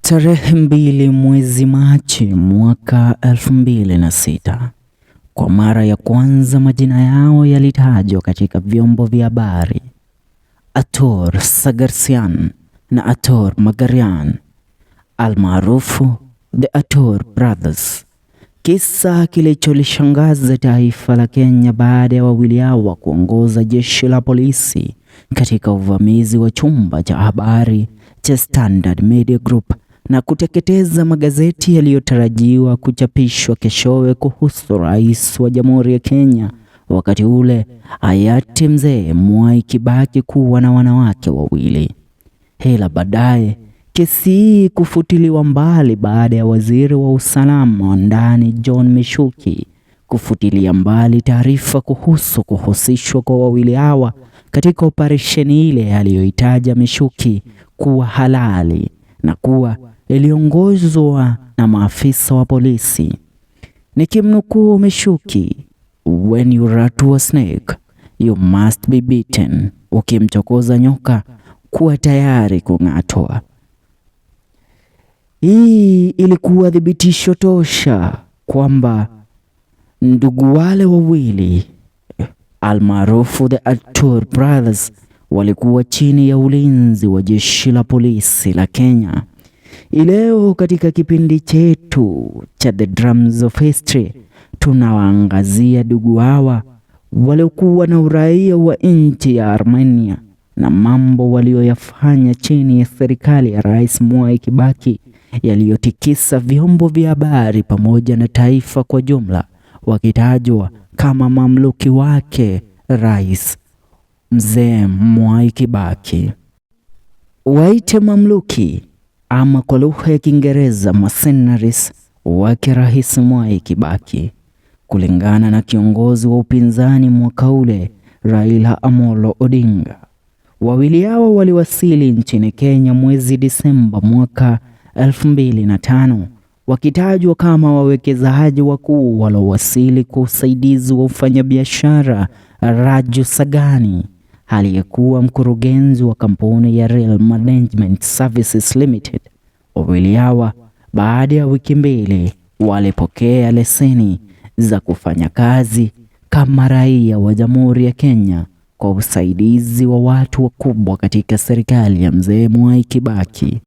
Tarehe 2 mwezi Machi mwaka 2006, kwa mara ya kwanza majina yao yalitajwa katika vyombo vya habari: Artur Sargsyan na Artur Margaryan, almaarufu The Artur Brothers. Kisa kilicholishangaza taifa la Kenya baada ya wawili hawa kuongoza jeshi la polisi katika uvamizi wa chumba cha habari cha Standard Media Group na kuteketeza magazeti yaliyotarajiwa kuchapishwa keshowe kuhusu rais wa Jamhuri ya Kenya wakati ule hayati Mzee Mwai Kibaki kuwa na wanawake wawili. Hila baadaye kesi hii kufutiliwa mbali baada ya waziri wa usalama wa ndani John Michuki kufutilia mbali taarifa kuhusu kuhusishwa kwa wawili hawa katika operesheni ile aliyoitaja Michuki kuwa halali na kuwa iliongozwa na maafisa wa polisi. Nikimnukuu Michuki, "When you rattle a snake you must be bitten." Ukimchokoza nyoka kuwa tayari kung'atwa. Hii ilikuwa thibitisho tosha kwamba ndugu wale wawili almaarufu the Artur Brothers walikuwa chini ya ulinzi wa jeshi la polisi la Kenya. Ileo katika kipindi chetu cha The Drums of History tunawaangazia ndugu hawa waliokuwa na uraia wa nchi ya Armenia na mambo walioyafanya chini ya serikali ya Rais Mwai Kibaki yaliyotikisa vyombo vya habari pamoja na taifa kwa jumla, wakitajwa kama mamluki wake Rais Mzee Mwai Kibaki. Waite mamluki ama kwa lugha ya Kiingereza mercenaries wake Rais Mwai Kibaki. Kulingana na kiongozi wa upinzani mwaka ule Raila Amolo Odinga, wawili hao waliwasili nchini Kenya mwezi Disemba mwaka 2005 wakitajwa kama wawekezaji wakuu waliowasili kwa usaidizi wa mfanyabiashara Raju Sagani aliyekuwa mkurugenzi wa kampuni ya Real Management Services Limited. Wawili hawa baada ya wiki 2 walipokea leseni za kufanya kazi kama raia wa Jamhuri ya Kenya kwa usaidizi wa watu wakubwa katika serikali ya Mzee Mwai Kibaki.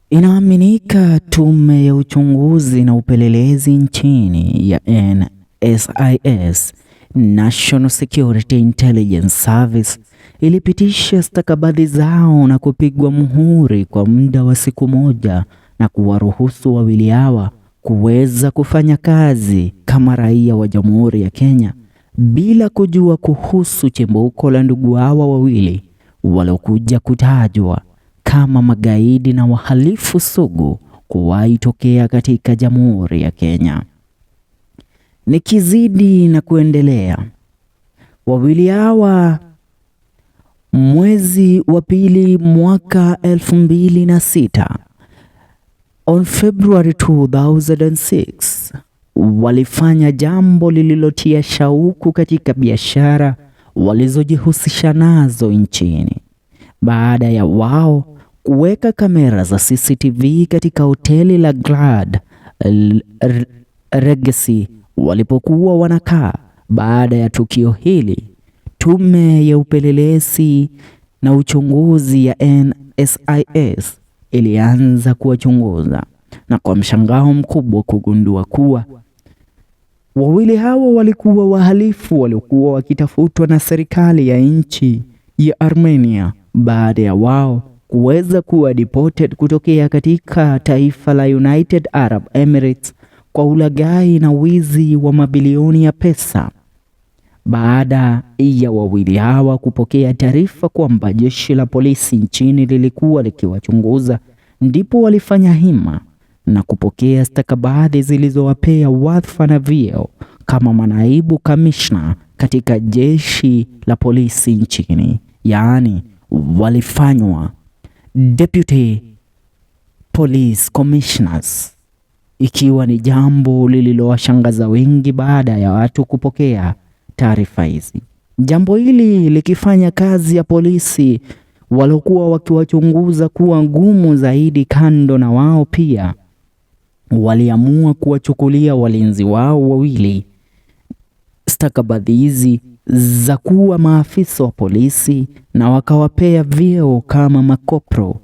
Inaaminika tume ya uchunguzi na upelelezi nchini ya NSIS, National Security Intelligence Service, ilipitisha stakabadhi zao na kupigwa muhuri kwa muda wa siku moja na kuwaruhusu wawili hawa kuweza kufanya kazi kama raia wa Jamhuri ya Kenya bila kujua kuhusu chimbuko la ndugu hawa wawili waliokuja kutajwa kama magaidi na wahalifu sugu kuwahi tokea katika Jamhuri ya Kenya. Nikizidi na kuendelea, wawili hawa mwezi wa pili mwaka 2006, on February 2006, walifanya jambo lililotia shauku katika biashara walizojihusisha nazo nchini baada ya wao kuweka kamera za CCTV katika hoteli la Grand Regency walipokuwa wanakaa. Baada ya tukio hili, tume ya upelelezi na uchunguzi ya NSIS ilianza kuwachunguza na kwa mshangao mkubwa kugundua kuwa wawili hawa walikuwa wahalifu waliokuwa wakitafutwa na serikali ya nchi ya Armenia baada ya wao kuweza kuwa deported kutokea katika taifa la United Arab Emirates kwa ulaghai na wizi wa mabilioni ya pesa. Baada ya wawili hawa kupokea taarifa kwamba jeshi la polisi nchini lilikuwa likiwachunguza, ndipo walifanya hima na kupokea stakabadhi zilizowapea wadhifa na vyeo kama manaibu kamishna katika jeshi la polisi nchini, yaani walifanywa deputy police commissioners, ikiwa ni jambo lililowashangaza wengi baada ya watu kupokea taarifa hizi. Jambo hili likifanya kazi ya polisi waliokuwa wakiwachunguza kuwa ngumu zaidi. Kando na wao pia waliamua kuwachukulia walinzi wao wawili stakabadhi hizi za kuwa maafisa wa polisi na wakawapea vyeo kama makopro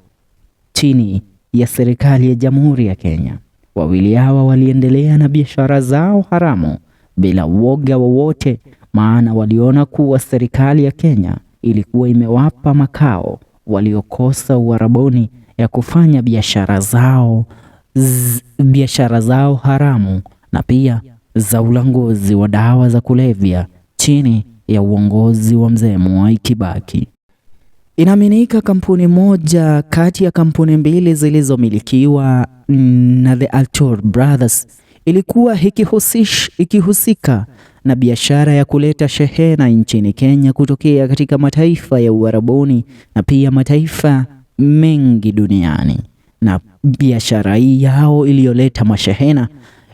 chini ya serikali ya Jamhuri ya Kenya. Wawili hawa waliendelea na biashara zao haramu bila woga wowote, maana waliona kuwa serikali ya Kenya ilikuwa imewapa makao waliokosa uarabuni ya kufanya biashara zao haramu na pia za ulanguzi wa dawa za kulevya chini ya uongozi wa mzee Mwai Kibaki. Inaaminika kampuni moja kati ya kampuni mbili zilizomilikiwa na the Altur Brothers ilikuwa ikihusika na biashara ya kuleta shehena nchini Kenya kutokea katika mataifa ya Uarabuni na pia mataifa mengi duniani. Na biashara hii yao iliyoleta mashehena,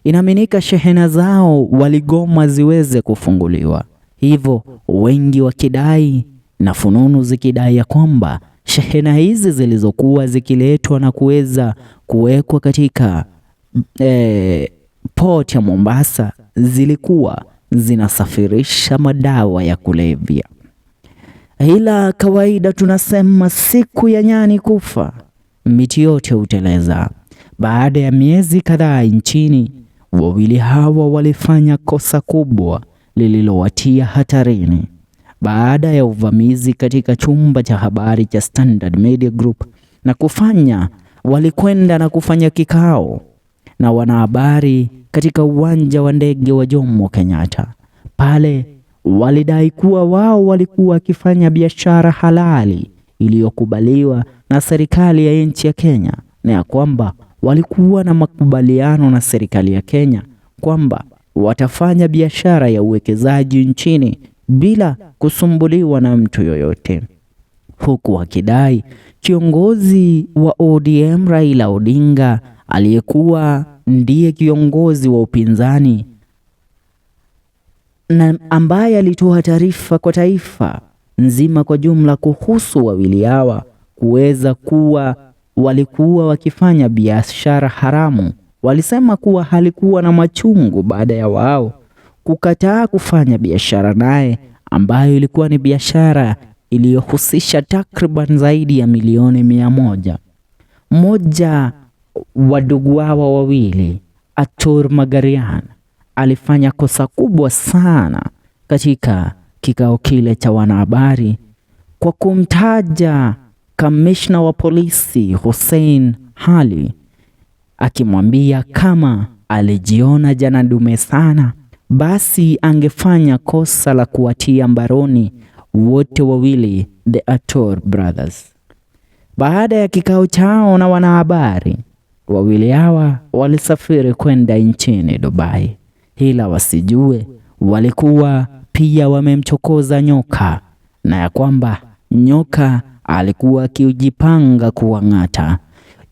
inaaminika shehena zao waligoma ziweze kufunguliwa, hivyo wengi wakidai na fununu zikidai ya kwamba shehena hizi zilizokuwa zikiletwa na kuweza kuwekwa katika port ya Mombasa zilikuwa zinasafirisha madawa ya kulevya. Ila kawaida tunasema siku ya nyani kufa miti yote huteleza. Baada ya miezi kadhaa nchini, wawili hawa walifanya kosa kubwa lililowatia hatarini. Baada ya uvamizi katika chumba cha habari cha Standard Media Group na kufanya walikwenda na kufanya kikao na wanahabari katika uwanja wa ndege wa Jomo Kenyatta. Pale walidai kuwa wao walikuwa wakifanya biashara halali iliyokubaliwa na serikali ya nchi ya Kenya, na ya kwamba walikuwa na makubaliano na serikali ya Kenya kwamba watafanya biashara ya uwekezaji nchini bila kusumbuliwa na mtu yoyote, huku wakidai kiongozi wa ODM Raila Odinga aliyekuwa ndiye kiongozi wa upinzani na ambaye alitoa taarifa kwa taifa nzima kwa jumla kuhusu wawili hawa kuweza kuwa walikuwa wakifanya biashara haramu. Walisema kuwa halikuwa na machungu baada ya wao kukataa kufanya biashara naye, ambayo ilikuwa ni biashara iliyohusisha takriban zaidi ya milioni 100. Mmoja wa ndugu hawa wawili, Artur Magarian, alifanya kosa kubwa sana katika kikao kile cha wanahabari kwa kumtaja kamishna wa polisi Hussein Ali, akimwambia kama alijiona jana dume sana, basi angefanya kosa la kuwatia mbaroni wote wawili the Artur Brothers. Baada ya kikao chao na wanahabari, wawili hawa walisafiri kwenda nchini Dubai, ila wasijue walikuwa pia wamemchokoza nyoka, na ya kwamba nyoka alikuwa akijipanga kuwang'ata.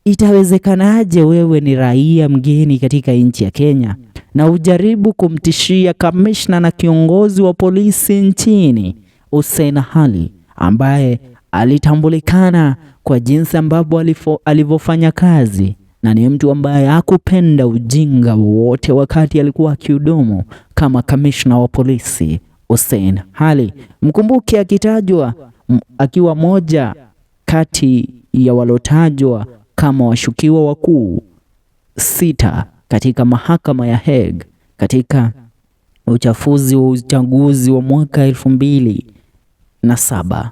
Itawezekanaje wewe ni raia mgeni katika nchi ya Kenya na ujaribu kumtishia kamishna na kiongozi wa polisi nchini Hussein Ali, ambaye alitambulikana kwa jinsi ambavyo alivyofanya kazi na ni mtu ambaye hakupenda ujinga wowote wakati alikuwa akihudumu kama kamishna wa polisi Hussein Ali. Mkumbuke akitajwa akiwa moja kati ya walotajwa kama washukiwa wakuu 6 katika mahakama ya Hague katika uchafuzi wa uchaguzi wa mwaka 2007,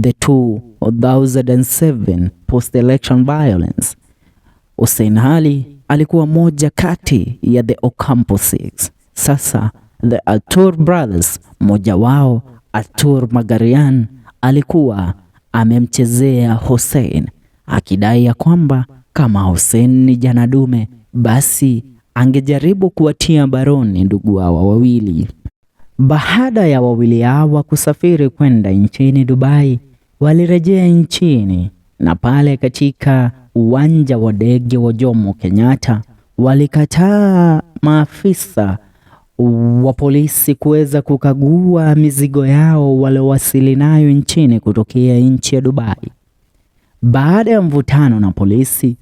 the 2007 post-election violence. Hussein Ali alikuwa moja kati ya the Ocampo Six. Sasa the Artur Brothers, mmoja wao Artur Magarian, alikuwa amemchezea Hussein akidai ya kwamba kama Hussein ni jana dume, basi angejaribu kuwatia baroni ndugu hawa wawili. Baada ya wawili hawa kusafiri kwenda nchini Dubai, walirejea nchini na pale katika uwanja wa ndege wa Jomo Kenyatta walikataa maafisa wa polisi kuweza kukagua mizigo yao waliowasili nayo nchini kutokea nchi ya Dubai. Baada ya mvutano na polisi,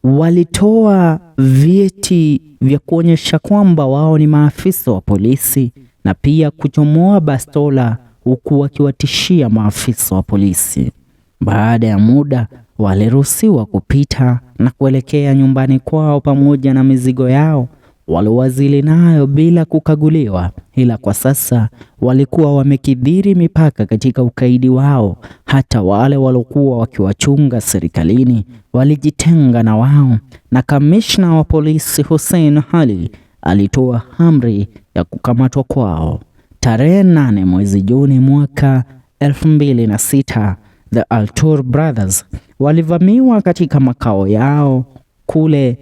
walitoa vyeti vya kuonyesha kwamba wao ni maafisa wa polisi na pia kuchomoa bastola huku wakiwatishia maafisa wa polisi. Baada ya muda waliruhusiwa kupita na kuelekea nyumbani kwao pamoja na mizigo yao waliowasili nayo bila kukaguliwa, ila kwa sasa walikuwa wamekithiri mipaka katika ukaidi wao. Hata wale waliokuwa wakiwachunga serikalini walijitenga na wao, na kamishna wa polisi Hussein Ali alitoa amri ya kukamatwa kwao. Tarehe 8 mwezi Juni mwaka 2006, The Altur Brothers walivamiwa katika makao yao kule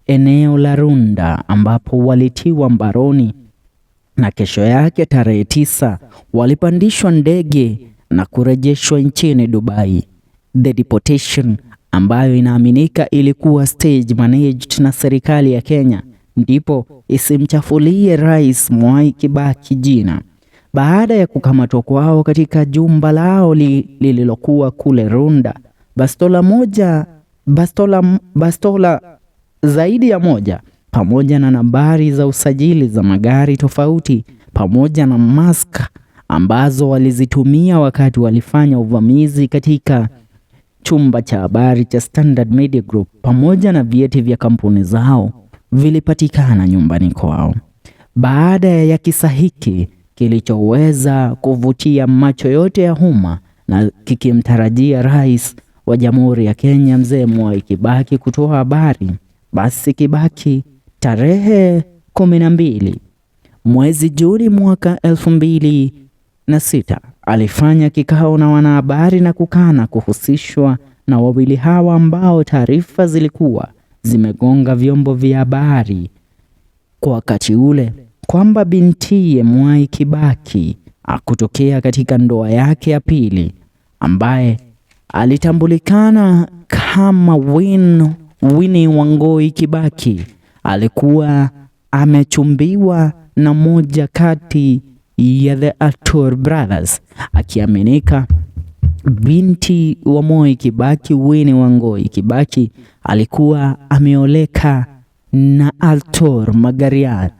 eneo la Runda ambapo walitiwa mbaroni na kesho yake tarehe 9 walipandishwa ndege na kurejeshwa nchini Dubai. The deportation ambayo inaaminika ilikuwa stage managed na serikali ya Kenya ndipo isimchafulie Rais Mwai Kibaki jina. Baada ya kukamatwa kwao katika jumba lao lililokuwa kule Runda, bastola zaidi ya moja pamoja na nambari za usajili za magari tofauti pamoja na mask ambazo walizitumia wakati walifanya uvamizi katika chumba cha habari cha Standard Media Group pamoja na vyeti vya kampuni zao vilipatikana nyumbani kwao. Baada ya kisa hiki kilichoweza kuvutia macho yote ya umma na kikimtarajia Rais wa Jamhuri ya Kenya Mzee Mwai Kibaki kutoa habari, basi Kibaki tarehe 12 mwezi Juni mwaka 2006 alifanya kikao na wanahabari na kukana kuhusishwa na wawili hawa ambao taarifa zilikuwa zimegonga vyombo vya habari kwa wakati ule kwamba bintiye Mwai Kibaki akutokea katika ndoa yake ya pili ambaye alitambulikana kama Winnie Wangoi Kibaki alikuwa amechumbiwa na moja kati ya The Arthur Brothers, akiaminika binti wa Moi Kibaki Winnie Wangoi Kibaki alikuwa ameoleka na Arthur Magarian.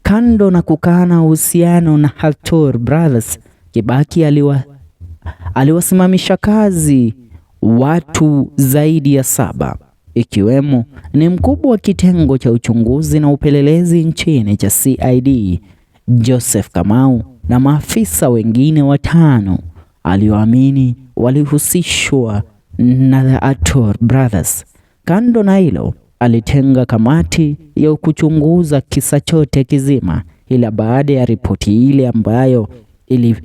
Kando na kukana uhusiano na Arthur Brothers, Kibaki aliwasimamisha kazi watu zaidi ya 7, ikiwemo ni mkubwa wa kitengo cha uchunguzi na upelelezi nchini cha CID Joseph Kamau na maafisa wengine 5 alioamini walihusishwa na The Arthur Brothers. Kando na hilo, alitenga kamati ya kuchunguza kisa chote kizima, ila baada ya ripoti ile ambayo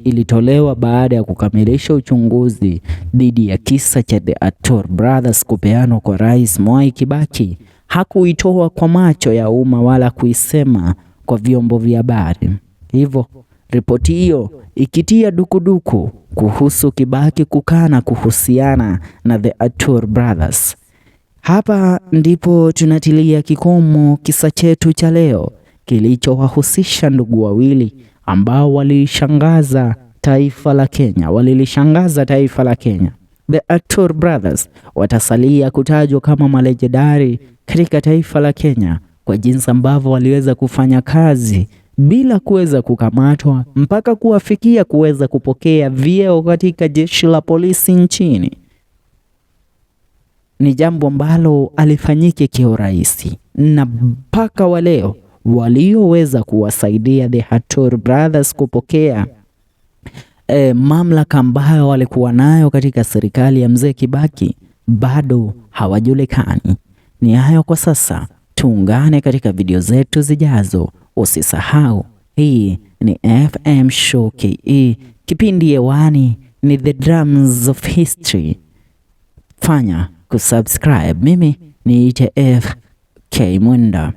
ilitolewa baada ya kukamilisha uchunguzi dhidi ya kisa cha The Arthur Brothers kupeanwa kwa Rais Mwai Kibaki, hakuitoa kwa macho ya umma wala kuisema kwa vyombo vya habari. Hivyo ripoti hiyo ikitia dukuduku kuhusu Kibaki kukana kuhusiana na The Arthur Brothers. Hapa ndipo tunatilia kikomo kisa chetu cha leo kilichowahusisha ndugu wawili ambao walilishangaza taifa la Kenya, walilishangaza taifa la Kenya. The Arthur Brothers watasalia kutajwa kama malejendari katika taifa la Kenya kwa jinsi ambavyo waliweza kufanya kazi bila kuweza kukamatwa mpaka kuwafikia kuweza kupokea vyeo katika jeshi la polisi nchini. Ni jambo ambalo alifanyike kiurahisi, na mpaka wa leo walioweza kuwasaidia The Arthur Brothers kupokea mamlaka ambayo walikuwa nayo katika serikali ya Mzee Kibaki bado hawajulikani. Ni hayo kwa sasa, tuungane katika video zetu zijazo. Usisahau, hii ni FM Show KE, kipindi hewani ni The Drums of History. Fanya kusubscribe. Mimi ni FK Mwenda.